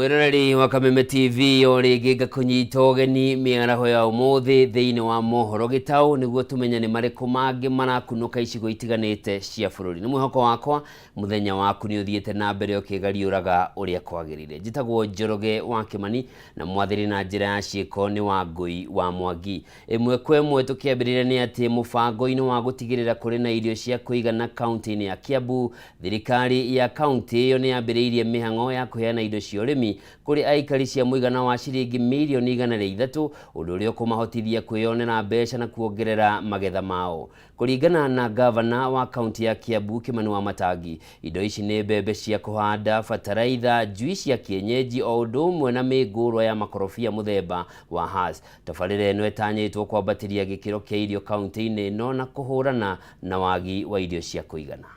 Mwĩroreri wa Kameme TV, o rĩngĩ ngakũnyita ũgeni mĩaraho ya ũmũthĩ thĩinĩ wa mohoro gĩtaũ, nĩguo tũmenye nĩ marĩkũ mangĩ marakunũka icigo itiganĩte cia bũrũri. Nĩ mwĩhoko wakwa mũthenya waku nĩ ũthiĩte na mbere ũkĩgariũraga ũrĩa kwagĩrĩire. Njĩtagwo Njoroge wa Kĩmani na mwathĩri na njĩra ya ciĩko nĩ Wangũi wa Mwangi. Ĩmwe kwa ĩmwe tũkĩambĩrĩria nĩ atĩ mũbango-inĩ wa gũtigĩrĩra kũrĩ na irio cia kũigana kaunti-inĩ ya Kiambu, thirikari ya kaunti ĩyo nĩ yambĩrĩirie mĩhang'o ya kũheana indo cia ũrĩmi kũrĩ aikari cia mũigana wa ciringi mirioni 103, ũndũ ũrĩa ũkũmahotithia kwĩyonera mbeca na kuongerera magetha mao. Kũringana na ngavana wa kaunti ya Kiambu Kimani Wamatangi, indo ici nĩ mbembe cia kũhanda, bataraitha, njui cia kienyeji o ũndũ ũmwe na mĩngũrwa ya makorobia mũthemba wa Hass. Tabarĩra ĩno ĩtanyĩtwo kwambatĩria gĩkĩro kĩa irio kaunti-inĩ ĩno na kũhũrana na wagi wa irio cia kũigana.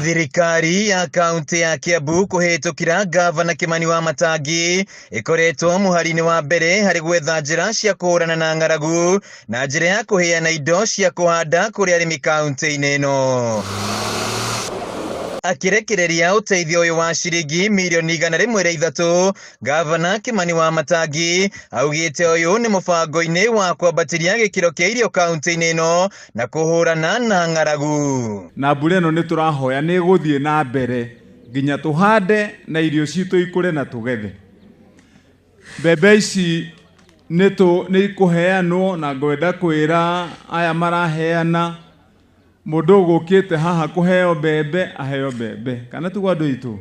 Thirikari ya kaunti ya Kiambu kũhĩtũkĩra ngavana Kimani Wamatangi ĩkoretwo mũhari-inĩ wa mbere harĩ gwetha njĩra cia kũhũrana na ng'aragu na njĩra ya kũheana indo cia kũhanda kũrĩ arĩmi kaunti-inĩ ĩno. Akĩrekereria ũteithio ũyũ wa ciringi mirioni 103, ngavana Kimani Wamatangi augĩte ũyũ nĩ mũbango-inĩ wa kwambatĩria gĩkĩro kĩa irio kaunti-inĩ ĩno na kũhũrana na ng'aragu. Na mbura ĩno nĩ tũrahoya nĩ ĩgũthiĩ na mbere nginya tũhande na irio citũ ikũre na tũgethe. Mbembe ici nĩ ikũheanwo, na ngwenda kwĩra aya maraheana, mũndũ ũgũkĩte haha kũheo mbembe aheo mbembe, kana tiguo andũ aitũ?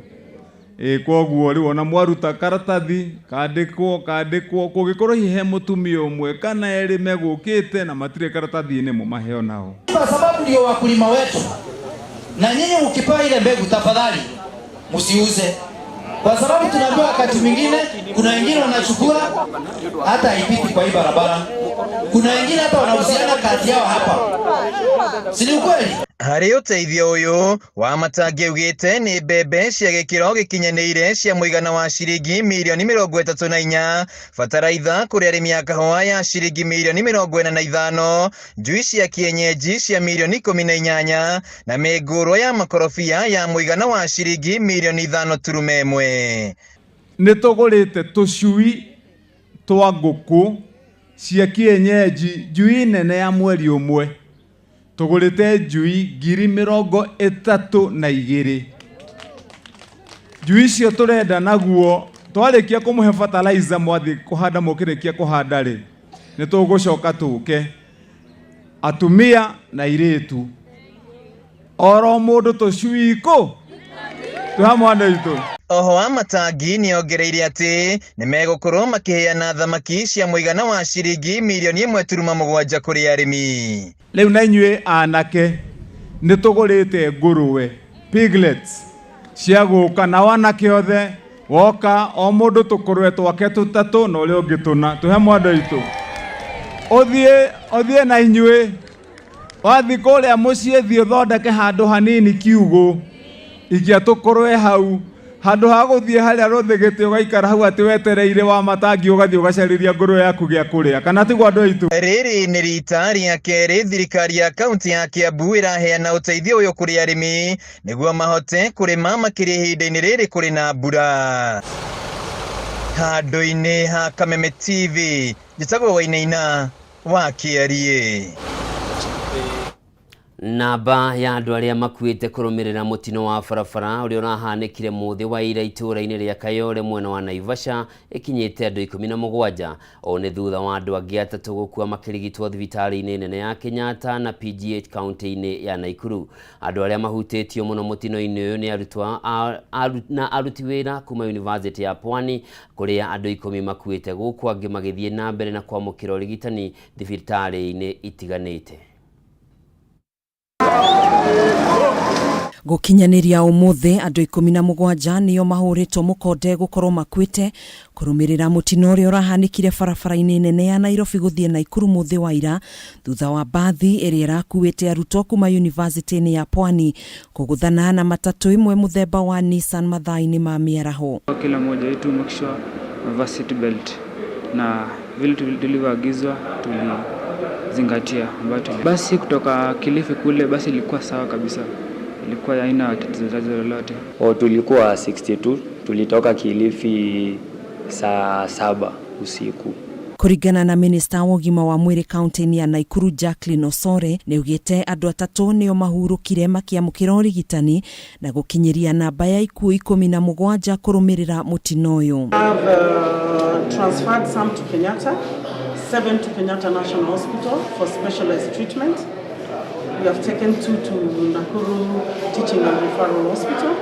Koguo rĩu ona mwaruta karatathi kandĩkwo kandĩkwo, kũngĩkorwo hihi he mũtumia ũmwe kana erĩ megũkĩte na matirĩ karatathi-inĩ, mũmaheo nao. Kwa sababu ndio wakulima wetu, na nyinyi mkipewa ile mbegu tafadhali msiuze, kwa sababu tunajua wakati mwingine kuna wengine wanachukua hata haipiti kwa hii barabara, kuna wengine hata wanauziana kati yao hapa, si ni ukweli? Harĩ ũteithio ũyũ Wamatangi augĩte nĩ mbembe cia gĩkĩro gĩkinyanĩire cia mũigana wa ciringi mirioni 34, bataraitha kũrĩ arĩmi a kahũa ya ciringi mirioni 45, njui cia kienyeji cia mirioni 18 na mĩngũrwa ya makorobia ya mũigana wa ciringi mirioni 5.1. Nĩ tũgũrĩte tũcui twa ngũkũ cia kienyeji, njui nene ya mweri ũmwe, tũgũrĩte njui 32,000. Njui icio tũrenda naguo twarĩkia kũmũhe fertilizer, mwathiĩ kũhanda, mũkĩrĩkia kũhanda rĩ, nĩ tũgũcoka tũke atumia na airĩtu oro mũndũ tũcui kũ twĩ hamwe andũ aitũ. Oho Wamatangi nĩ ongereire atĩ nĩ megũkorwo makĩheana thamaki cia mũigana wa ciringi mirioni 1.7 kũrĩ arĩmi. Rĩu na inyuĩ anake nĩ tũgũrĩte ngũrũwe piglets cia gũka na wanake othe woka o mũndũ tũkũrũwe twake tũtatũ na ũrĩa ũngĩ tũna, twĩ hamwe andũ aitũ. Ũthiĩ ũthiĩ na inyuĩ wathiĩ kũrĩa mũciĩ, thiĩ ũthondeke handũ hanini kiugũ, ikia tũkũrũwe hau handũ ha gũthiĩ harĩa rũthĩgĩte ũgaikara hau atĩ wetereire Wamatangi, ũgathiĩ ũgacarĩria ngũrũwe yaku gĩa kũrĩa, kana tiguo andũ aitũ? Rĩrĩ nĩ rita rĩa kerĩ thirikari ya kaunti ya Kiambu ĩraheana ũteithio ũyũ kũrĩ arĩmi nĩguo mahote kũrĩma makĩria ihinda-inĩ rĩrĩ kũrĩ na mbura. Handũ-inĩ ha Kameme TV, njĩtagwo Wainaina wa Kĩariĩ. Namba ya andũ arĩa makuĩte kũrũmĩrĩra mũtino wa barabara ũrĩa ũrahanĩkire mũthĩ wa ira itũũra-inĩ rĩa Kayole mwena wa Naivasha ĩkinyĩte andũ 17. Ũũ nĩ thutha wa andũ angĩ atatũ gũkua makĩrigitwo thibitarĩ-inĩ nene ya Kenyatta na PGH kaunti-inĩ ya Nakuru. Andũ arĩa mahutĩtio mũno mũtino-inĩ ũyũ nĩ arutwo na aruti wĩra kuma University ya Pwani, kũrĩa andũ 10 makuĩte, gũkũ angĩ magĩthiĩ na mbere na kwamũkĩra ũrigitani thibitarĩ-inĩ itiganĩte. Gũkinyanĩria ũmũthĩ, andũ 17 nĩo mahũrĩtwo mũkonde gũkorwo makuĩte kũrũmĩrĩra mũtino ũrĩa ũrahanĩkire barabara-inĩ nene ya Nairobi gũthiĩ Naikuru mũthĩ wa ira, thutha wa mbathi ĩrĩa ĩrakuĩte arutwo kuma yunivasĩtĩ-inĩ ya Pwani kũgũthana na matatũ ĩmwe mũthemba wa Nissan mathaa-inĩ ma mĩaraho. Kila mmoja wetu make sure amevaa seat belt na vile tulivyoagizwa tulizingatia. Ambayo basi kutoka Kilifi kule, basi ilikuwa sawa kabisa. ilikuwa haina tatizo lolote. O, tulikuwa 62, tulitoka Kilifi saa 7 usiku. Kũringana na minista wa ũgima wa mwĩrĩ kaunti-inĩ ya Naikuru Jacqueline Osore, nĩ augĩte andũ 3 nĩo mahurũkire makĩamũkĩra ũrigitani na gũkinyĩria namba ya ikuũ 17 kũrũmĩrĩra mũtino ũyũ. Transferred some to Kenyatta, 7 to Kenyatta National Hospital for specialized treatment. We have taken 2 to Nakuru Teaching and Referral Hospital.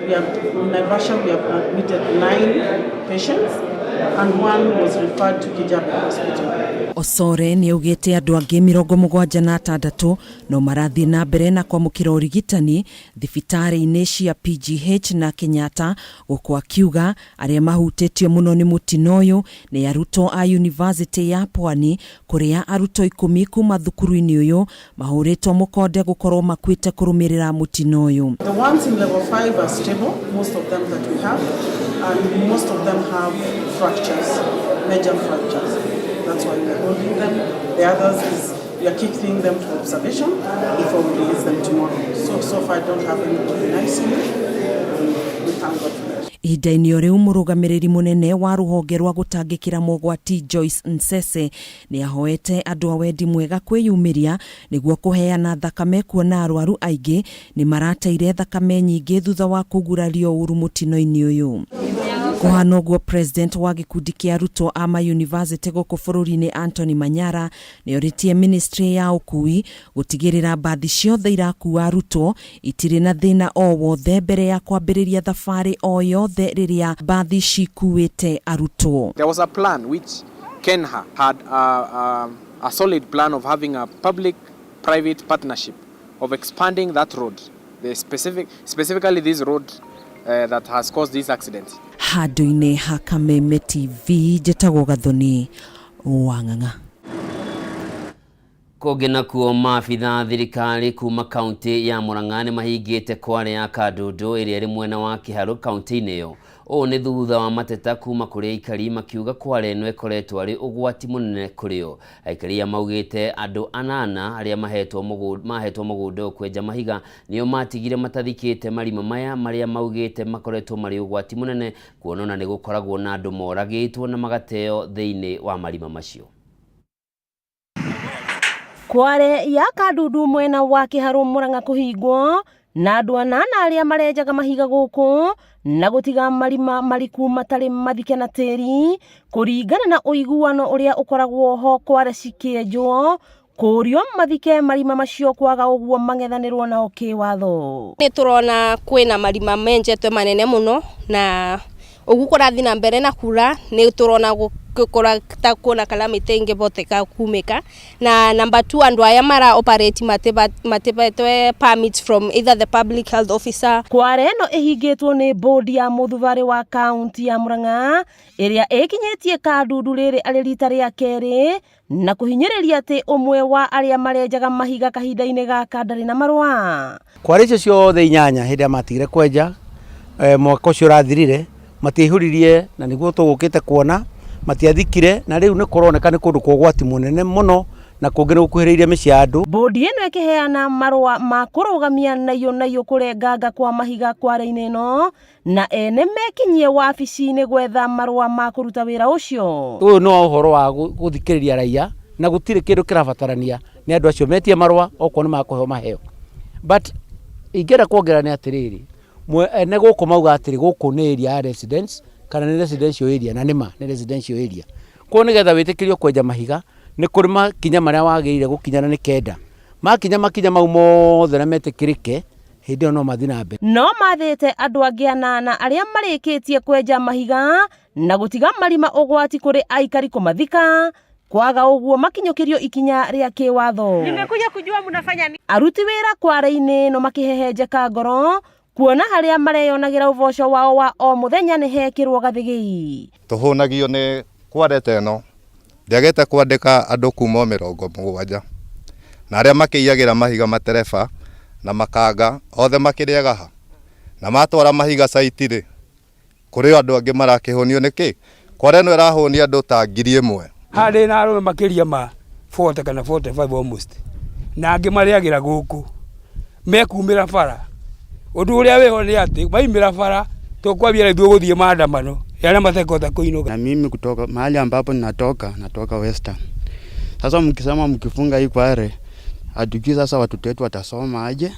We have in Naivasha, we have admitted 9 patients and 1 was referred to Kijabe Hospital. Osore nĩ augĩte andũ angĩ 76 no marathiĩ na mbere na kwamũkĩra ũrigitani thibitarĩ-inĩ cia PGH na Kenyatta, gũkũ akiuga arĩa mahutĩtio mũno nĩ mũtino ũyũ nĩ arutwo a University ya Pwani, kũrĩa arutwo 10 kuma thukuru-inĩ ũyũ mahũrĩtwo mũkonde gũkorwo makuĩte kũrũmĩrĩra mũtino ũyũ. The ones in level 5 are stable, most of them that we have, and most of them have fractures, major fractures. That's why we are holding them. The others is we are keeping them for observation before we release them tomorrow. So far I don't have anybody in ICU. We thank God for that. Ihinda-inĩ o rĩu mũrũgamĩrĩri mũnene wa rũhonge rwa gũtangĩkĩra mogwati Joyce Nsese nĩ ahoete andũ a wendi mwega kwĩyumĩria nĩguo kũheana thakame, kuona arwaru aingĩ nĩ marateire thakame nyingĩ thutha wa kũgurario ũru mũtino-inĩ ũyũ. Kũhana ũguo, president wa gĩkundi kĩa arutwo a ma university gũkũ bũrũri-inĩ Anthony Manyara nĩ orĩtie ministry ya ũkui gũtigĩrĩra mbathi ciothe irakua arutwo itirĩ na thĩna o wothe mbere ya kwambĩrĩria thabarĩ o yothe rĩrĩa mbathi cikuĩte arutwo. There was a plan which Kenha had a solid plan of having a public-private partnership of expanding that road, specifically this road that has caused this accident. Handũ-inĩ ha Kameme TV, njĩtagwo Gathoni wa Ng'ang'a. Kũngĩ nakuo, maabitha thirikari kuma kaunti ya Murang'a nĩ mahingĩte kware ya Kandundu ĩrĩa ĩrĩ mwena wa Kĩharũ kaunti-inĩ ĩyo. Ũũ nĩ thutha wa mateta kuma kũrĩ aikari makiuga kware ĩno ĩkoretwo arĩ ũgwati mũnene kũrĩ o. Aikari aya maugĩte andũ 8 arĩa mahetwo mũgũnda ũyũ kwenja mahiga nĩo matigire matathikĩte marima maya marĩa maugĩte makoretwo marĩ ũgwati mũnene, kuona ona nĩ gũkoragwo na andũ moragĩtwo na magateo thĩinĩ wa marima macio. Kware ya Kandundu mwena wa Kĩharũ Murang'a kũhingwo na andũ 8 arĩa marenjaga mahiga gũkũ na gũtiga marima mariku matarĩ mathike na tĩri kũringana na ũiguano ũrĩa ũkoragwo ho kware cikĩenjwo kũrio mathike marima macio, kwaga ũguo mang'ethanĩrwo nao kĩwatho. Nĩ tũrona kwĩna marima menjetwe manene mũno na ũguo kũrathiĩ na mbere na kura nĩ tũrona gũkora ta kuona calamity ingĩhoteka kumĩka. Na number 2, andũ aya mara operate matibetwe permits from either the public health officer. Kware ĩno ĩhingĩtwo nĩ bodi ya mũthubarĩ wa kaunti ya Murang'a ĩrĩa ĩkinyĩtie Kandundu rĩrĩ arĩ rita rĩa kerĩ na kũhinyĩrĩria atĩ ũmwe wa arĩa marenjaga mahiga kahinda-inĩ gaka ndarĩ na marũa. Kware icio ciothe 8 hĩndĩ ĩrĩa matigire kwenja mwaka ũcio ũrathirire matiaihũririe, na nĩguo tũgũkĩte kuona matiathikire, na rĩu nĩ kũroneka nĩ kũndũ kwa ũgwati mũnene mũno na kũngĩ nĩ gũkuhĩrĩirie mĩciĩ ya andũ. Bodi ĩno ĩkĩheana marũa ma kũrũgamia naiyũ naiyũ kũrenganga kwa mahiga kware-inĩ ĩno na ene mekinyie wabici-inĩ gwetha marũa ma kũruta wĩra ũcio. Ũyũ no ũhoro wa gũthikĩrĩria raia na gũtirĩ kĩndũ kĩrabatarania nĩ andũ acio metie marũa okorwo nĩ makũheo maheo. But ingĩenda kuongerera nĩ atĩrĩrĩ, ene gũkũ mauga atĩrĩ gũkũ nĩ area ya residents kana nĩ residential area, na nĩma nĩ residential area. Koguo nĩgetha wĩtĩkĩrio kwenja mahiga nĩ kũrĩ makinya marĩa wagĩrĩire gũkinya na nĩ 9. Makinya makinya mau mothe na metĩkĩrĩke, hĩndĩ ĩyo no mathiĩ na mbere. No mathĩte andũ angĩ 8 arĩa marĩkĩtie kwenja mahiga na gũtiga marima ũgwati kũrĩ aikari kũmathika, kwaga ũguo makinyũkĩrio ikinya rĩa kĩwatho. Nimekuja kujua mnafanya nini. Aruti wĩra kware-inĩ no makĩhehenjeka ngoro kuona harĩa mareyonagĩra ũboco wao wa o mũthenya nĩ hekĩrwo gathĩgĩ. Tũhũnagio nĩ kware ta ĩno, ndiagĩte kwandĩka andũ kuma 70 na arĩa makĩiyagĩra mahiga matereba na makanga othe makĩrĩaga ha na matwara mahiga site rĩ, kũrĩ andũ angĩ marakĩhũnio nĩkĩ? Kware ĩno ĩrahũnia andũ ta 1000. Harĩ na arũme makĩria ma 40 kana 45 almost, na angĩ marĩagĩra gũkũ. Mekumĩra bara. Ũndũ ũrĩa wĩho nĩ atĩ maimĩra bara tũkwambia ithuĩ gũthiĩ maandamano ya arĩa matekũhota kũinũka. Na mimi kutoka mahali ambapo ninatoka, natoka Western. Sasa mkisema mkifunga hii kware, hatujui sasa watoto wetu watasoma aje,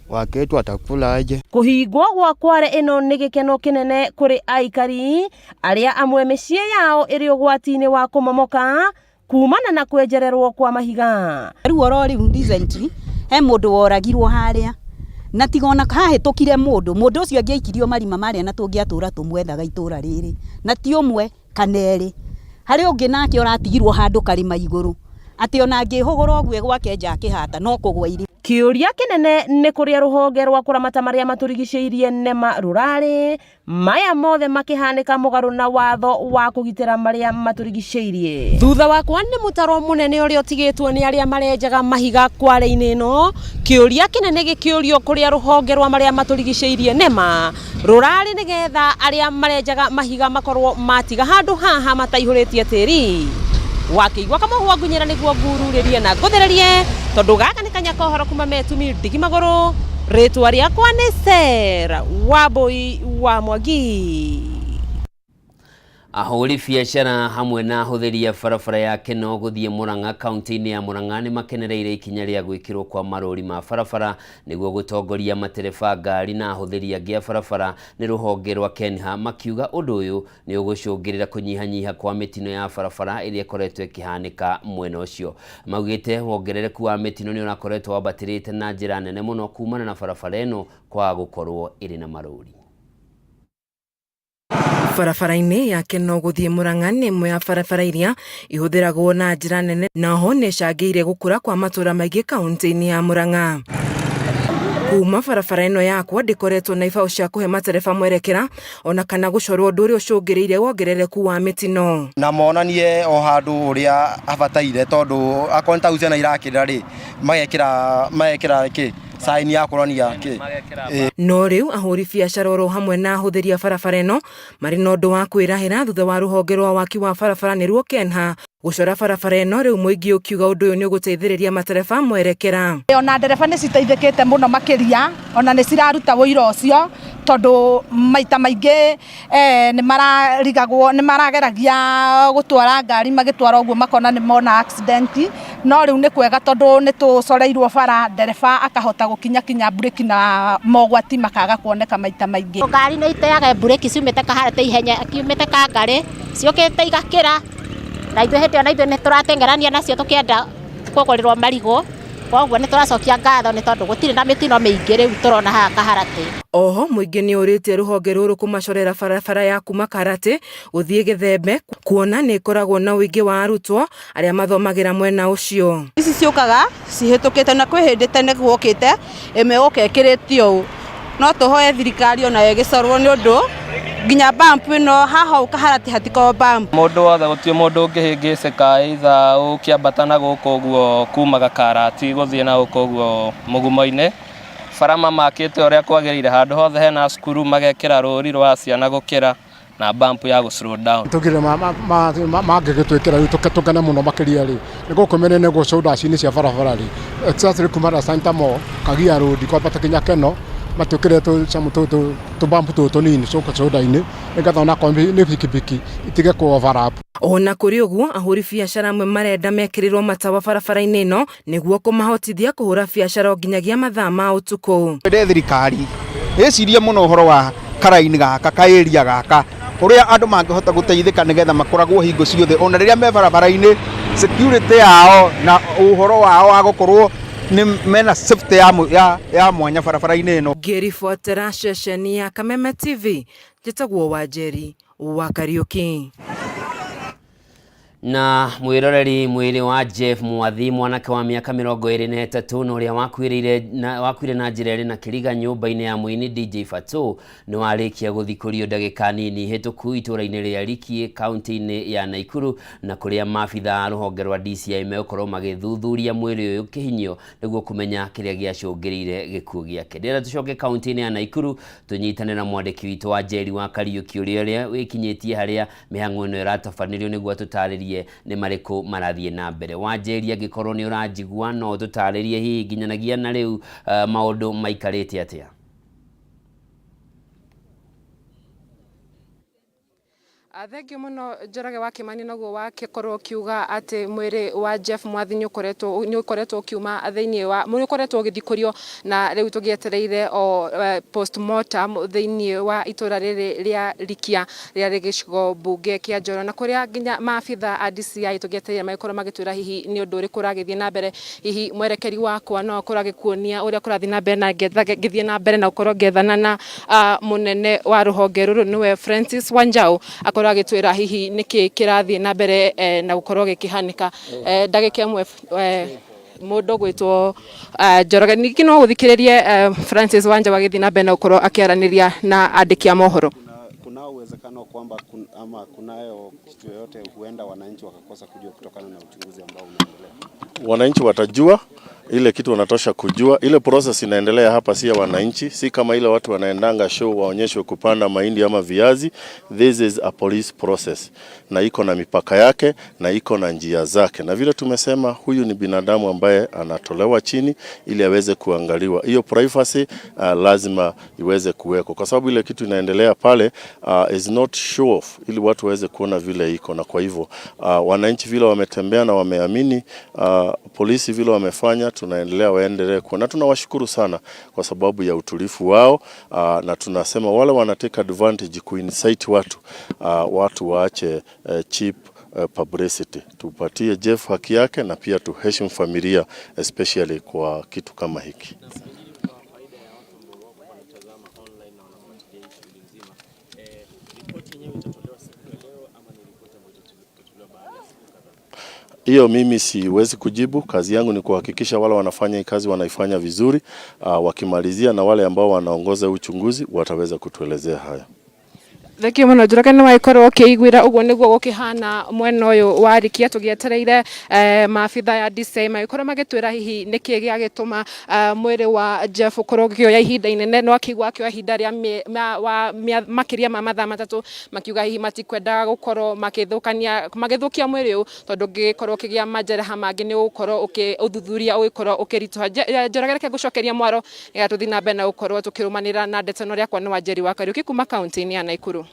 waketu watakula aje. Kũhingwo gwa kware ĩno nĩ gĩkeno kĩnene kũrĩ aikari arĩa amwe mĩciĩ yao ĩrĩ ũgwati-inĩ wa kũmomoka kumana na kwenjererwo kwa mahiga. Rĩu oro rĩu recently he mũndũ woragirwo harĩa na tiga ona hahĩtũkire mũndũ, mũndũ ũcio angĩaikirio marima marĩa na tũngĩatũra tũmwethaga itũra rĩrĩ, na ti ũmwe kana erĩ. Harĩ ũngĩ nake ũratigirwo handũ karĩma igũrũ atĩ ona angĩhũgũra ũguo gwake nja akĩhata no kũgwa irima. Kĩũria kĩnene nĩ kũrĩa rũhonge rwa kũramata marĩa matũrigicĩirie NEMA rũrarĩ, maya mothe makĩhanĩka mũgarũ na watho wa kũgitĩra marĩa matũrigicĩirie. Thutha wakwa nĩ mũtaro mũnene ũrĩa ũtigĩtwo nĩ arĩa marenjaga mahiga kware-inĩ ĩno, kĩũria kĩnene gĩkĩũrio kũrĩa rũhonge rwa marĩa matũrigicĩirie NEMA rũrarĩ nĩgetha arĩa marenjaga mahiga makorwo matiga handũ haha mataihũrĩtie tĩri. Wakĩigua kamũhwa ngunyĩra nĩguo ngururĩrie na ngũthererie tondũ gaka nĩ kanya kohoro kuma metumi ndigi magũrũ. Rĩtwa rĩakwa nĩ Sarah Wambui wa Mwangi. Ahũri biacara hamwe na ahũthĩri a barabara ya Kenol gũthiĩ Murang'a kaunti-inĩ ya Murang'a nĩ makenereire ikinya rĩa gwĩkĩrwo kwa marũri ma barabara nĩguo gũtongoria matereba ngari na ahũthĩri angĩ a barabara nĩ rũhonge rwa KENHA makiuga ũndũ ũyũ nĩ ũgũcũngĩrĩra kũnyihanyiha kwa mĩtino ya barabara ĩrĩa ĩkoretwo ĩkĩhanĩka mwena ũcio. Maugĩte wongerereku wa mĩtino nĩ ũrakoretwo wambatĩrĩte na njĩra nene mũno kumana na barabara ĩno kwaga gũkorwo ĩrĩ na marũri. Barabara-inĩ ya Kenol gũthiĩ Murang'a nĩ ĩmwe ya barabara iria ihũthĩragwo na njĩra nene na oho nĩ ĩcangĩire gũkũra kwa matũra maingĩ kaunti-inĩ ya Murang'a. Kuma barabara ĩno yakwo ndĩkoretwo na ibaũ cia kũhe matereba mwerekera ona kana gũcorwo ũndũ ũrĩa ũcũngĩrĩirie wongerereku wa mĩtino. Na monanie o handũ ũrĩa habataire tondũ akorwo nĩ ta ciana irakĩrĩra rĩ, magekĩra kĩ sign ya kuonania kĩ. No rĩu ahũri biacara oro hamwe na ahũthĩri a barabara ĩno marĩ na ũndũ wa kwĩrahĩra thutha wa rũhonge rwa waki wa barabara nĩruo KENHA gũcora barabara ĩno rĩu mũingĩ ũkiuga ũndũ ũyũ nĩ ũgũteithĩrĩria matereba mwerekera. Ona ndereba nĩ citeithĩkĩte mũno makĩria, ona nĩ ciraruta ũira ũcio tondũ maita maingĩ nĩ mararigagwo, nĩ marageragia gũtwara ngari magĩtwara ũguo makona nĩ mona accident, no rĩu nĩ kwega tondũ nĩ tũcoreirwo bara, ndereba akahota gũkinyakinya mburĩki na mogwati makaga kuoneka maita maingĩ. Ngari nĩ iteaga mburĩki ciumĩte Kaharati ihenya, kiumĩte Kangarĩ, ciũkĩte igakĩra, na ithuĩ hĩndĩ ĩyo na ithuĩ nĩ tũrateng'erania nacio tũkĩenda kũgũrĩrwo marigũ, koguo nĩ tũracokia ngatho nĩ tondũ gũtirĩ na mĩtino mĩingĩ rĩu tũrona haha Kaharatĩ. Oho mũingĩ nĩ ũrĩtie rũhonge rũrũ kũmacorera barabara ya kuma Kaharatĩ gũthiĩ Gĩthembe kuona nĩ ĩkoragwo na ũingĩ wa arutwo arĩa mathomagĩra mwena ũcio. Ici ciũkaga cihĩtũkĩte na kwĩ hĩndĩ tene guokĩte ĩmwe ĩgoka ĩkĩrĩtio ũũ, no tũhoe thirikari onayo ĩgĩcorwo nĩ ũndũ nginya bump ĩno haha ũũ Kaharatĩ hatikoragwo bump. Mũndũ wothe gũtirĩ mũndũ ũngĩhĩngĩcĩka either ũkĩambata na gũkũ ũguo kumaga Karati gũthiĩ na gũkũ ũguo mũgumo-inĩ. Bara mamakĩte ũrĩa kwagĩrĩire, handũ hothe hena cukuru magekĩra rũri rwa ciana gũkĩra na bump ya gũ slow down. Tũngire mangĩgĩtwĩkĩra rĩu tũkene mũno makĩria rĩ, nĩ gũkũ mĩena gũ shoulders-inĩ cia barabara rĩ, especially kuma na Center Mall, Kagia Road kwambata kinya Kenol, matwĩkĩre tũ bump tũtũ tũnini shoulder-inĩ nĩgetha onakorwo nĩ bikibiki itige kũ overlap. Ona kũrĩ ũguo, ahũri biacara amwe marenda mekĩrĩrwo matawa barabara-inĩ ĩno nĩguo kũmahotithia kũhũra biacara o nginyagia mathaa ma ũtukũ. Twende thirikari ĩcirie mũno ũhoro wa karaini gaka ka area gaka ũrĩa andũ mangĩhota gũteithĩka nĩgetha makoragwo hingo ciothe ona rĩrĩa me barabara-inĩ security yao na ũhoro wao wa gũkorwo nĩ mena safety ya mwanya barabara-inĩ ĩno. Ngĩribotera ceceni ya Kameme TV, njĩtagwo Wanjeri wa Kariũki. Na mwĩroreri mwĩrĩ wa Jeff Mwathi, mwanake wa mĩaka 23 na ũrĩa wakuire na njĩra ĩrĩ na kĩriga nyũmba-inĩ ya mũini DJ Fatxo nĩ warĩkia gũthikũrio ndagĩka nini hĩtũku itũũra-inĩ rĩa Rikie kaunti-inĩ ya Naikuru, na kũrĩa maabitha a rũhonge rwa DCI megũkorwo magĩthuthuria mwĩrĩ ũyũ kĩhinyio nĩguo kũmenya kĩrĩa gĩacũngĩrĩire gĩkuũ gĩake. Ndĩrenda tũcoke kaunti-inĩ ya Naikuru tũnyitane na mwandĩki witũ wa Njeri wa Kariũki ũrĩa wĩkinyĩtie harĩa mĩhang'o ĩno ĩratabanĩrio nĩguo atũtarĩrie Tũtarĩrie nĩ marĩkũ marathiĩ na mbere. Wanjeri, angĩkorwo nĩ ũranjigua no tũtarĩrie hihi nginyanagia na rĩu maũndũ maikarĩte atĩa? Thengiũ mũno Njoroge wa Kĩmani, noguo wakorwo ũkiuga atĩ mwĩrĩ wa Jeff Mwathi nĩ ũkoretwo ũkiuma thĩinĩ wa nĩ ũkoretwo ũgĩthikũrio, na rĩu tũgĩetereire o postmortem thĩinĩ wa itũra rĩrĩ rĩa Rikia rĩa gĩcigo mbunge kĩa Njoro, na kũrĩa nginya maabitha a DCI tũgĩetereire magĩkorwo magĩtwĩra hihi nĩ ũndũ ũrĩkũ ũragĩthiĩ na mbere. Hihi mwerekeri wakwa no akorwo agĩkuonia ũrĩa kũrathiĩ na mbere, na ngĩthiĩ na mbere na gũkorwo ngĩethana na mũnene wa rũhonge rũrũ nĩwe Francis Wanjau, akorwo agĩtwĩra hihi nĩkĩ kĩrathiĩ na mbere na gũkorwo gĩkĩhanĩka. Ndagĩka ĩmwe mũndũ gwĩtwo Njoroge, ningĩ no ũthikĩrĩrie Francis Wanjau agĩthiĩ na mbere na gũkorwo akĩaranĩria na andĩki a mohoro. Kunao uwezekano kwamba ama kunayo kitu yoyote huenda wananchi wakakosa kujua kutokana na uchunguzi ambao unaendelea? Wananchi watajua ile kitu wanatosha kujua. Ile process inaendelea hapa si ya wananchi, si kama ile watu wanaendanga show waonyeshwe kupanda mahindi ama viazi. This is a police process, na iko na mipaka yake na iko na njia zake, na vile tumesema huyu ni binadamu ambaye anatolewa chini ili aweze kuangaliwa. Hiyo privacy lazima iweze kuwekwa, kwa sababu ile kitu inaendelea pale is not show off, ili watu waweze kuona vile iko. Na kwa hivyo wananchi vile wametembea na wameamini polisi vile wamefanya, tunaendelea waendelee kuona, na tunawashukuru sana kwa sababu ya utulifu wao. Na tunasema wale wana take advantage kuincite watu, watu waache cheap publicity. Tupatie Jeff haki yake na pia tuheshimu familia especially kwa kitu kama hiki. Hiyo mimi siwezi kujibu. Kazi yangu ni kuhakikisha wale wanafanya hii kazi wanaifanya vizuri. Wakimalizia na wale ambao wanaongoza uchunguzi wataweza kutuelezea haya. Thengio muno Njoroge, nĩ wagĩkorwo ũkĩiguĩra ũguo nĩguo gũkĩhana mwena ũyũ wa Rikia, tũgĩetereire maabitha ya DCI magĩkorwo magĩtwĩra hihi nĩkĩ gĩagĩtũma mwĩrĩ wa Jeff ũkorwo ũkĩoya ihinda inene. No akĩigua akĩoya ihinda rĩa makĩria ma mathaa 3, makiuga hihi matikwendaga gũkorwo magĩthũkia mwĩrĩ ũyũ, tondũ ũngĩgĩkorwo ũkĩgĩa majeraha mangĩ nĩ ũgũkorwo ũthuthuria ũgĩkorwo ũkĩritũha. Njoroge, reke ngũcokeria mwaro nĩgetha tũthiĩ na mbere na gũkorwo tũkĩrũmanĩra na ndeto ĩno. Rĩakwa nĩ Wanjeri wa Kariũki kuma kaunti-inĩ ya Naikuru.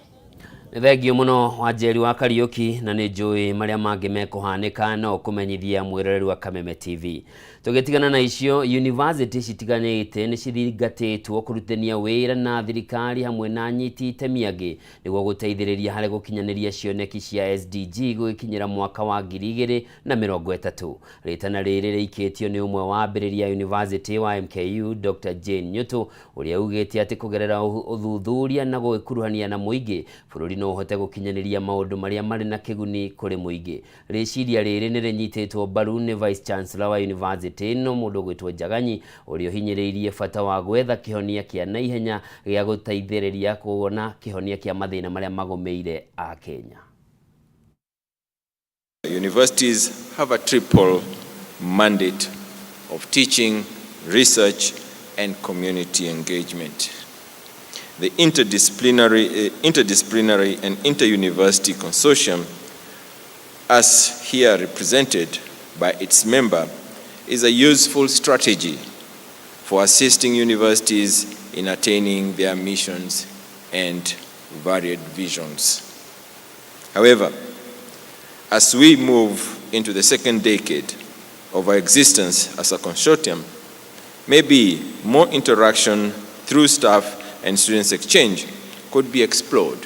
Nĩ thengio mũno Wanjeri wa Kariũki, na nĩ njũĩ marĩa mangĩ mekũhanĩka no kũmenyithia mwĩroreri wa Kameme TV. Tũgĩtigana na icio, university citiganĩte nĩ cithingatĩtwo kũrutithania wĩra na thirikari hamwe na anyiti itemi angĩ nĩguo gũteithĩrĩria harĩ gũkinyanĩria cioneki cia SDG gũgĩkinyĩra mwaka wa 2030. Rĩtana rĩrĩ rĩikĩtio nĩ ũmwe wa ambĩrĩria university wa MKU Dr. Jane Nyutu, ũrĩa ugĩte atĩ kũgerera ũthuthuria na gũgĩkuruhania na mũingĩ, bũrũri no ũhote gũkinyanĩria maũndũ marĩa marĩ na kĩguni kũrĩ mũingĩ. Rĩciria rĩrĩ nĩ rĩnyitĩtwo mbaru nĩ Vice Chancellor wa university ĩno mũndũ ũgwĩtwo Njaganyi, ũrĩa ũhinyĩrĩirie bata wa gwetha kĩhonia kĩa naihenya gĩa gũteithĩrĩria kuona kĩhonia kĩa mathĩna marĩa magũmĩire a Kenya. Universities have a triple mandate of teaching, research, and community engagement. The interdisciplinary and inter-university consortium, as here represented by its member, is a useful strategy for assisting universities in attaining their missions and varied visions. However, as we move into the second decade of our existence as a consortium, maybe more interaction through staff and students exchange could be explored.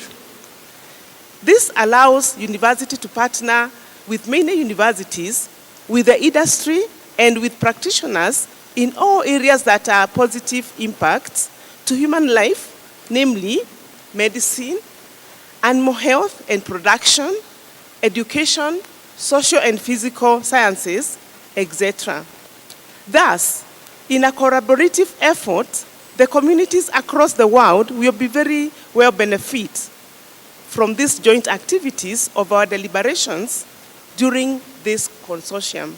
This allows university to partner with many universities, with the industry, and with practitioners in all areas that are positive impacts to human life, namely medicine, animal health and production, education, social and physical sciences, etc. Thus, in a collaborative effort, the communities across the world will be very well benefit from these joint activities of our deliberations during this consortium.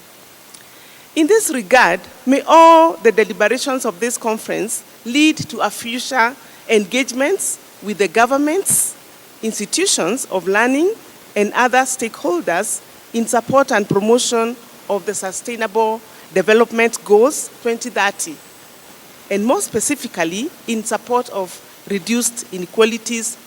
In this regard, may all the deliberations of this conference lead to a future engagements with the governments, institutions of learning, and other stakeholders in support and promotion of the Sustainable Development Goals 2030, and more specifically in support of reduced inequalities.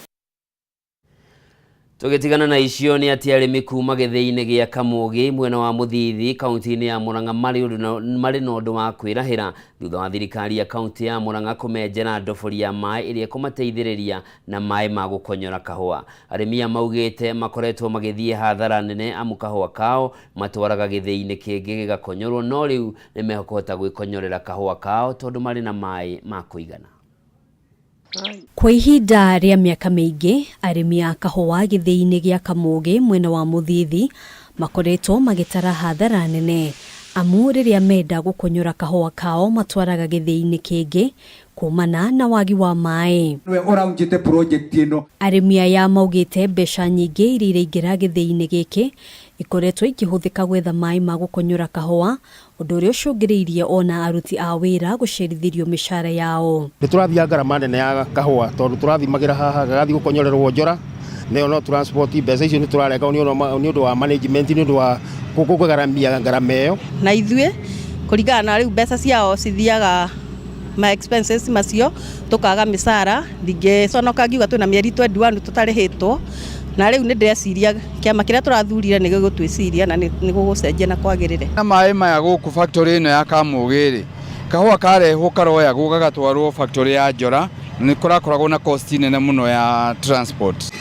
Tũgĩtigana na icio nĩ atĩ arĩmi kuma gĩthĩi-inĩ gĩa Kamũgĩ mwena wa Mũthithi kaunti-inĩ ya Murang'a marĩ na ũndũ wa kwĩrahĩra thutha wa thirikari ya kaunti ya Murang'a kũmenjera ndobori ya maĩ ĩrĩa ĩkũmateithĩrĩria na maĩ ma gũkonyora kahũa. Arĩmi aya maugĩte makoretwo magĩthiĩ hathara nene amu kahũa kao matwaraga gĩthĩi-inĩ kĩngĩ gĩgakonyorwo no rĩu nĩ mekũhota gwĩkonyorera kahũa kao tondũ marĩ na maĩ ma kũigana. Kwa ihinda rĩa mĩaka mĩingĩ, arĩmi a kahũa gĩthĩi-inĩ gĩa Kamũgĩ mwena wa Mũthithi makoretwo magĩtara hathara nene amu rĩrĩa menda gũkonyora kahũa kao matwaraga gĩthĩi-inĩ kĩngĩ kumana na wagi wa maĩ. Nĩwe ũraunjĩte project ĩno. Arĩmi aya maugĩte mbeca nyingĩ iria iraingĩra gĩthĩi-inĩ gĩkĩ ikoretwo ikĩhũthĩka gwetha maĩ ma gũkonyora kahũa, ũndũ ũrĩa ũcũngĩrĩirie ona aruti a wĩra gũcerithĩrio mĩcara yao. Nĩ tũrathiaga ngarama nene ya kahũa tondũ tũrathimagĩra haha gagathiĩ gũkonyorerwo njora nayo no transport mbeca icio nĩ tũrarengwo nĩ ũndũ wa management nĩ ũndũ wa kũgaramia ngarama ĩyo. Na ithuĩ kũringana na rĩu mbeca ciao cithiaga ma expenses macio tũkaga mĩcara, ndingĩconoka ngiuga twĩna mĩeri 21 tũtarĩhĩtwo, na rĩu nĩ ndĩreciria kĩama kĩrĩa tũrathurire nĩ gĩgũtwĩciria na nĩ gũgũcenjia na kwagĩrĩre. Na maĩ maya gũkũ factory ĩno ya Kamũgĩ rĩ, kahũa karehwo karoyagwo gagatwarwo factory ya Njora, nĩ kũrakoragwo na cost nene mũno ya transport.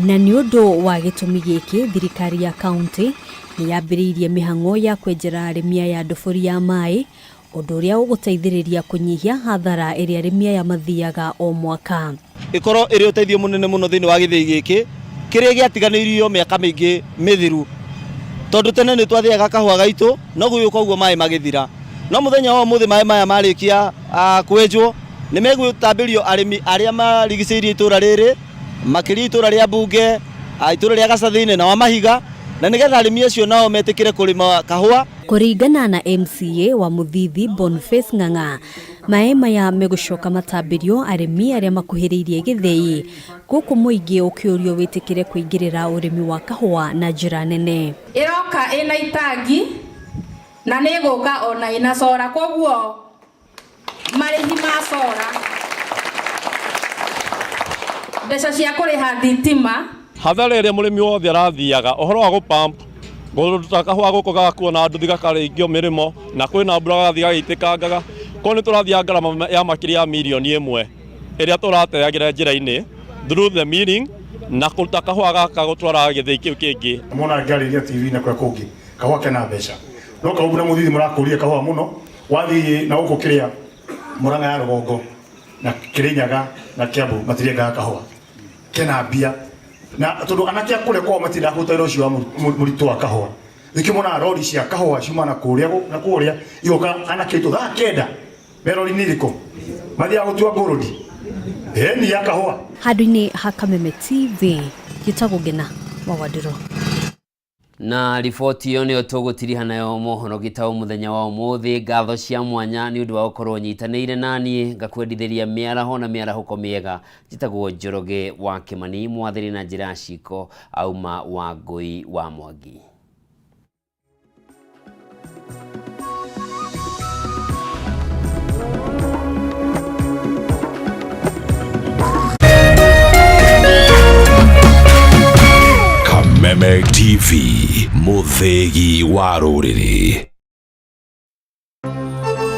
Na nĩ ũndũ wa gĩtũmi gĩkĩ, thirikari ya kaunti nĩ yambĩrĩirie mĩhang'o ya kwenjera arĩmi aya ndobori ya maĩ, ũndũ ũrĩa ũgũteithĩrĩria kũnyihia hathara ĩrĩa arĩmi aya mathiaga o mwaka. Ĩkorwo ĩrĩ ũteithio mũnene mũno thĩinĩ wa gĩthĩi gĩkĩ kĩrĩa gĩatiganĩirio mĩaka mĩingĩ mĩthiru, tondũ tene nĩ twathiaga kahũa gaitũ no gũgĩũka ũguo maĩ magĩthira, no mũthenya wa ũmũthĩ maĩ maya marĩkia kwenjwo nĩ megũtambĩrio arĩmi arĩa marigicĩirie itũra rĩrĩ, makĩria itũra rĩa Mbunge, itũra rĩa Gacathĩinĩ na wa Mahiga, na nĩgetha arĩmi acio nao metĩkĩre kũrĩma kahũa. Kũringana na MCA wa Mũthithi Boniface Ng'ang'a, maĩ maya megũcoka matambĩrio arĩmi arĩa makuhĩrĩirie gĩthĩi, gũkũ mũingĩ ũkĩũrio wĩtĩkĩre kũingĩrĩra ũrĩmi wa kahũa na njĩra nene. Ĩroka ĩna itangi na nĩ ĩgũka ona ĩna cora, koguo marĩhi ma cora, mbeca cia kũrĩha thitima. Hathara ĩrĩa mũrĩmi wothe arathiaga ũhoro wa gũpump kũruta kahũa gũkũ gagakuo na nduthi gakarĩngio mĩrĩmo na kwĩna mbura gagathiĩ gagĩitĩkangaga, koguo nĩ tũrathiaga ngarama ya makĩria ya mirioni ĩmwe ĩrĩa tũrateagĩra njĩra-inĩ through the milling na kũruta kahũa gaka gũtwara gĩthĩi kĩu kĩngĩ. Mona ngĩarĩria TV na kũrĩa kũngĩ kahũa kena mbeca no kahũa na Mũthithi mũrakũria kahũa mũno, wathiĩ na gũkũ kĩrĩa Mũrang'a ya rũgongo na Kĩrĩnyaga na Kĩambu matirengaga kahũa kena mbia, na tondũ anake a kũrĩa kwao matindaga kũruta wĩra ũcio wa mũritũ wa kahũa, nĩkĩo monaga rori cia kahũa ciuma na kũrĩa na kũrĩa igoka anake aitũ thaa kenda me rori-inĩ irĩkũ mathiaga gũtua ngũrũndi ĩni ya kahũa. Handũ-inĩ ha Kameme TV, njĩtagwo Ngena wa Wandirũ. Na riboti ĩyo nĩyo tũgũtiriha nayo mohoro gĩtaũ mũthenya wa ũmũthĩ. Ngatho cia mwanya nĩ ũndũ wa gũkorwo nyitanĩire naniĩ ngakwendithĩria mĩaraho na mĩarahũko mĩega. Njĩtagwo Njoroge wa Kĩmani, mwathĩri na njĩra ya ciko auma wa Ngũi wa Mwangi. Kameme TV, mũthĩgi wa rũrĩrĩ.